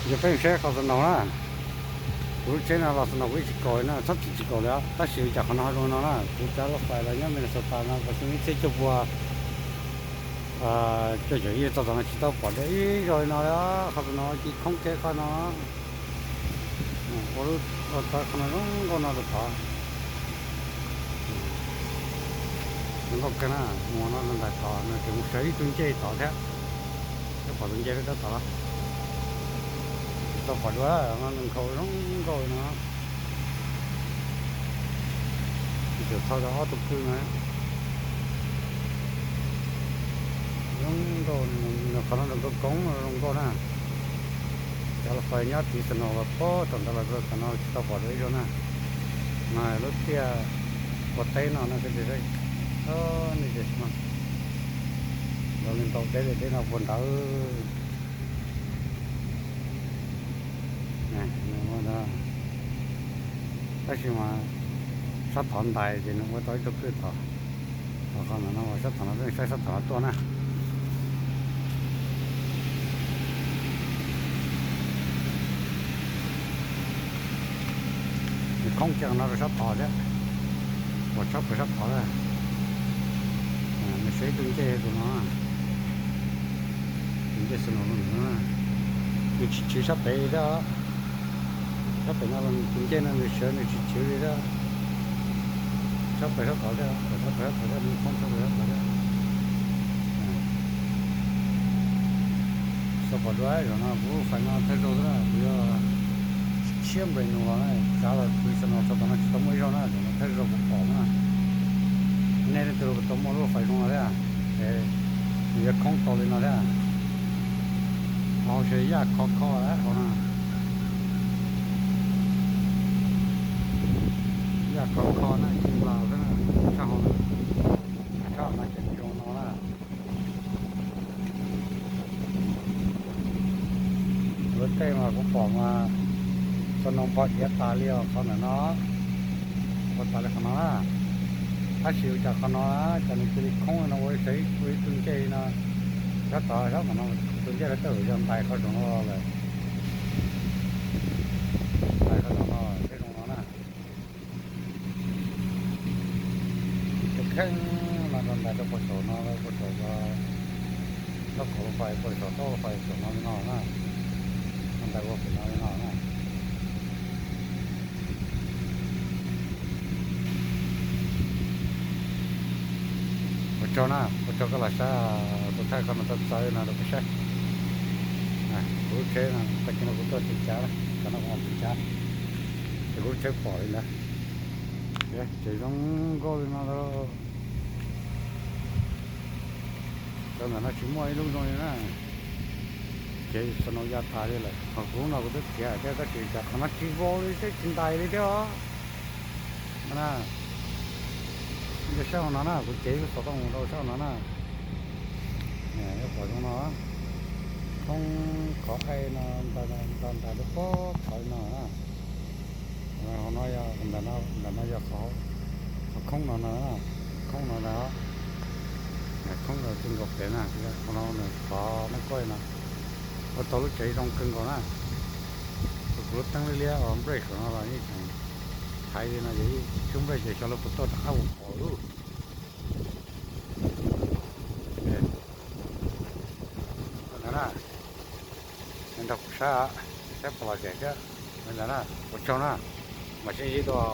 Yog peb saib qhov snow na, kuv lub tsheb no los snow kuv yeej tsis kaum na, txhob txwm tsis kaum li, tab sis ua cas qhov no ho zoo no na, kuv cav lub fais los nyob Minnesota no xyoo ib txhiab cuaj pua cuaj caum ib txog thaum no tsis tau pom dua ib zaug li no li, qhov snow ci khoob kiag qhov no. Ua tau qhov no zoo nkauj no rau tod. Zoo nkauj kawg na, mus no rau ntais tod no ces mus sawv ib tug ncej tod thiab, thiab pom tus ncej rau tod los tsis tau pom dua, no nws nkhaus zoo nkauj no. Tsis txawm txhob rau ob tug kwj no. Zoo nkauj, qhov no zoo nkauj koob zoo nkauj na. Cov los fais nyob tid snow los pab tom ntawd los rau tom no tsis tau pom dua ib zaug na. No lub tiaj ua teb no no, nej ntau deb deb no puag nrad. Tab sis mas sab tod ntais ces nws ua tau ib tug kwj tod, ho qhov no sab tod no peb saib sab tod no tuaj na. Nws khoob kiag no rau sab tod thiab, uas tshab plaws sab tod na. Nws sawv ib tug ncej tus no, tus ncej snow no, nws tsis chwv sab pem li thiab. Sab pem no tus ncej no nws sawv nws tsis chwv li thiab. Tshab plaws sab tod thiab, sab plaws sab tod thiab, nws khoob tshab plaws sab tod thiab. Tsis tau pom dua, zaum no kuv fais no thawj zaug xwb na, kuv yog tshiab nplaim nus los na, cav los twv snow txog tom no tsis tau muaj ib zaug na, zaum no thawj zaug kuv pom na. Nej leej twg los tau muaj lub fais zoo no thiab, es nws yuav khoob tau li no thiab. Hauv ces yaj khov kho hauv na, yaj khov kho na, ci nplas xwb na, sab hauv na, sab hauv no ces zoo no na. Lub caij mas kuv pom mas snow npog iav tas li os, qhov ntawm no, ua tas li qhov no na. Tab sis ua cas qhov no na, cas nws cia li khoob li no ua ib tug ncej li no. Sab tod sab tom no tus ncej lawv tej zaum yog ntais qhov zoov no lawm, ntais qhov zoov no thiaj zoo no na. Ces kheej no rau ntais rau puag saum no, puag saum lub qhov lub fais, puag saum toj lub fais saum no li no na, rau ntais ua pem no li no na. Ua tsaug na, ua tsaug koj los saib tus thaij qhov no txawv txawv no rau peb saib. Kuv lub tsheb no tag kis no kuv tuaj tsis cav, cov no kuv mam tsis cav, ces kuv lub tsheb pom li ntawd. Ces zoo nkauj li no lawm. Cov ntawm no tsis muaj ib lub zoo li na. Ces snow ya tas li lawm, ho kuv no kuv twb khiav thiab tab sis cas qhov no tsis vau li thiab tsis ntais li thiab os. Na, saib hauv no na, kuv cev lub xov tooj mus rau saib hauv no na. Pom zoo no, khoob qhov aij no, ntais rau pob txhawv no na. Hauv no, ntawm no yog qhov khoob no na, khoob no na, khoob no kawg nkaus pem na, qhov no nws qhov no kuj no, ua tau lub tsev zoo kawg nkaus na. Kuv lub teeb liab liab uas nplej saum no los yeej tseem thaiv li no, yog ib tug nplej ces xyov lawv puas tuaj rov qab ua pom lub. Ntawd na, nrog kuv saib, saib puas lom zem thiab. Ntawd na, ua tsaug na, mam sib ntsib dua.